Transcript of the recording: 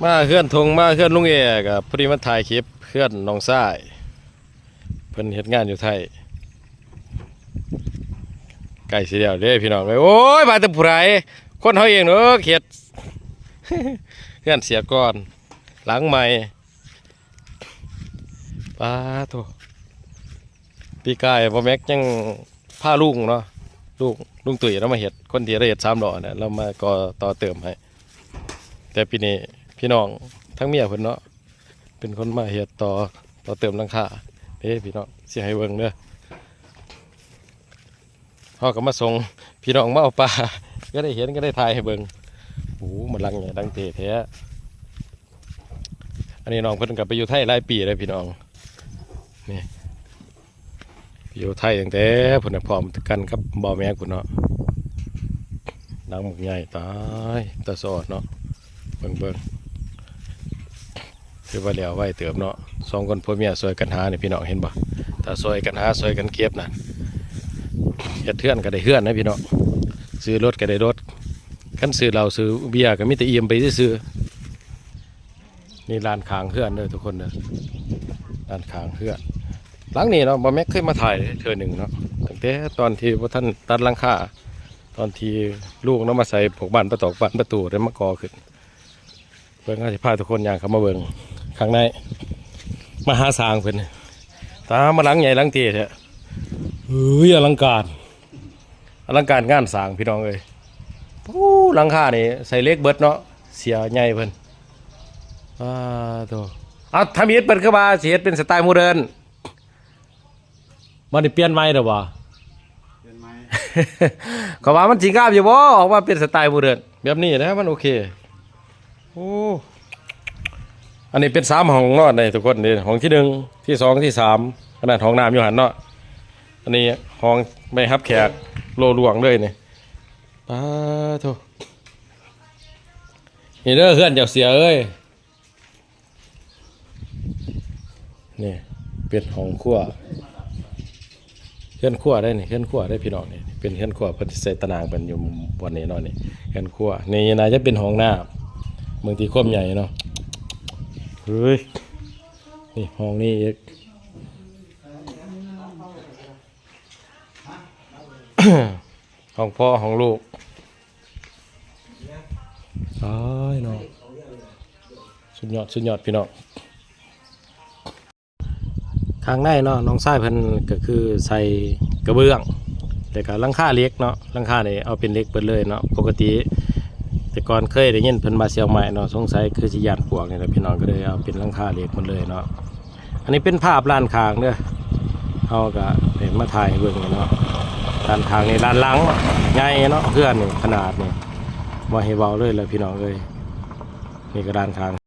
ມາເຮືອນທົ່ງ ມາເຮືອນລຸງເອ ກໍພໍດີມາຖ່າຍຄລິບເຮືອນນ້ອງຊາຍ ເພິ່ນເຮັດງານຢູ່ໄທ ໃກ້ຊິແລ້ວເດ້ພີ່ນ້ອງເອີຍ. ໂອ້ຍ ວ່າແຕ່ຜູ້ໃດ ຄົນເຮົາເອງເດີເຮັດ ເຮືອນເສຍກ່ອນ ຫຼັງໃໝ່. ປາໂທ້ ປີກາຍບໍ່ແມັກຍັງພາລຸງເນາະ ລຸງ ລຸງຕຸ້ຍລາວມາເຮັດ ຄົນທີ່ລາວເຮັດສາມລໍ້ນະ ລາວມາກໍ່ຕໍ່ເຕີມໃຫ້. ແຕ່ປີນີ້ພີ່ນ້ອງທາງເມຍເພິ່ນເນາະ ເປັນຄົນມາເຮັດຕໍ່ ຕໍ່ເຕີມຫຼັງຄາເດ້ພີ່ນ້ອງ ຊິໃຫ້ເບິ່ງເດີ. ເຮົາກໍມາສົ່ງພີ່ນ້ອງມາເອົາປາ ກໍໄດ້ເຫັນ ກໍໄດ້ຖ່າຍໃຫ້ເບິ່ງ. ໂອ້ ມັນຫຼັງໃຫຍ່ຫຼັງເຕີແທ້. ອັນນີ້ນ້ອງເພິ່ນກໍໄປຢູ່ໄທຫຼາຍປີແລ້ວພີ່ນ້ອງ ນີ້ ຢູ່ໄທຕັ້ງແຕ່ພຸ້ນນະ ພ້ອມກັນກັບບ່າວແມັກພຸ້ນເນາະ. ຫຼັງບັກໃຫຍ່ຕາຍ ຕາສະອອດເນາະ ເບິ່ງ ເບິ່ງ ຖືວ່າແລ້ວໄວເຕີບເນາະ. ສອງຄົນຜົວເມຍຊ່ວຍກັນຫານີ້ພີ່ນ້ອງເຫັນບໍ່ ຖ້າຊ່ວຍກັນຫາ ຊ່ວຍກັນເກັບນະ ເຮັດເຮືອນກໍໄດ້ເຮືອນນະພີ່ນ້ອງ. ຊື້ລົດກໍໄດ້ລົດ ຄັນຊື້ເຫຼົ້າຊື້ເບຍກໍມີແຕ່ອີ່ມໄປຊື່ໆ. ນີ້ລານຂ້າງເຮືອນເດີທຸກຄົນເດີ ລານຂ້າງເຮືອນ. ຫຼັງນີ້ເນາະ ບ່າວແມັກເຄີຍມາຖ່າຍເທື່ອໜຶ່ງເນາະ ຕັ້ງແຕ່ຕອນທີ່ບໍ່ທັນຕັດຫຼັງຄາ ຕອນທີ່ລຸງນຳມາໃສ່ພວກບານປະຕອກບານປະຕູໄດ້ມາກໍ່ຂຶ້ນ. ເບິ່ງ ເຮົາຊິພາທຸກຄົນຍ່າງເຂົ້າມາເບິ່ງຂ້າງໃນ ມາຫາຊ່າງເພິ່ນ. ຕາມາຫຼັງໃຫຍ່ຫຼັງເຕີແທ້ ເອີຍ ອະລັງການ ອະລັງການງານສ້າງພີ່ນ້ອງເອີຍ. ໂອ້ ຫຼັງຄານີ້ໃສ່ເຫຼັກເບິດເນາະ ເສຍໃຫຍ່ເພິ່ນ. ປາໂທ້ ເອົາ ທຳອິດເພິ່ນຄືວ່າຊິເຮັດເປັນສະໄຕລ໌ໂມເດີນ ບັດນີ້ປ່ຽນໃໝ່ແລ້ວບໍ່? ປ່ຽນໃໝ່ ເຂົາວ່າມັນຊິງາມຢູ່ບໍ່ ອອກມາເປັນສະໄຕລ໌ໂມເດີນແບບນີ້ນະ ມັນໂອເຄ. ໂອ້ ອັນນີ້ເປັນສາມຫ້ອງນອນເດ້ທຸກຄົນເດ້ ຫ້ອງທີໜຶ່ງ ທີສອງ ທີສາມ ອັນນັ້ນຫ້ອງນ້ຳຢູ່ຫັ້ນເນາະ. ອັນນີ້ຫ້ອງໄວ້ຮັບແຂກ ໂລຫຼວງເລີຍນີ້. ປາໂທ້ ນີ້ເດີເຮືອນເຈົ້າເສຍເອີຍ. ນີ້ເປັນຫ້ອງຄົວ ເຮືອນຄົວເດ້ນີ້ ເຮືອນຄົວເດ້ພີ່ນ້ອງ. ນີ້ເປັນເຮືອນຄົວ ເພິ່ນຊິໃສ່ຕາໜ່າງເພິ່ນຢູ່ບ່ອນນີ້ເນາະ. ນີ້ເຮືອນຄົວ ນີ້ໜ້າຈະເປັນຫ້ອງນ້ຳ ເບິ່ງທີ່ຄວາມໃຫຍ່ເນາະ. ເຮີ້ຍ ນີ້ຫ້ອງນີ້ອີກ ຫ້ອງພໍ່ຫ້ອງລູກ. ຕາຍເນາະ ສຸດຍອດ ສຸດຍອດພີ່ນ້ອງ. ຂ້າງໃນເນາະ ນ້ອງຊາຍເພິ່ນກໍຄືໃສ່ກະເບື້ອງ ແລ້ວກໍຫຼັງຄາເຫຼັກເນາະ. ຫຼັງຄານີ້ເອົາເປັນເຫຼັກເບິດເລີຍເນາະ. ປົກກະຕິແຕ່ກ່ອນເຄີຍໄດ້ຍິນເພິ່ນວ່າຊິເອົາໄມ້ເນາະ ສົງໄສຄືຊິຢ້ານປວກນີ້ແຫຼະພີ່ນ້ອງ ກໍເລີຍເອົາເປັນຫຼັງຄາເຫຼັກໝົດເລີຍເນາະ. ອັນນີ້ເປັນພາບລານຂ້າງເດີ ເຮົາກໍໄດ້ມາຖ່າຍໃຫ້ເບິ່ງເນາະ. ລານຂ້າງນີ້ລານຫຼັງເນາະ ໃຫຍ່ເນາະ ເຮືອນນີ້ຂະໜາດນີ້ ບໍ່ໃຫ້ເວົ້າເລີຍແຫຼະພີ່ນ້ອງເອີຍ. ນີ້ກໍລານຂ້າງ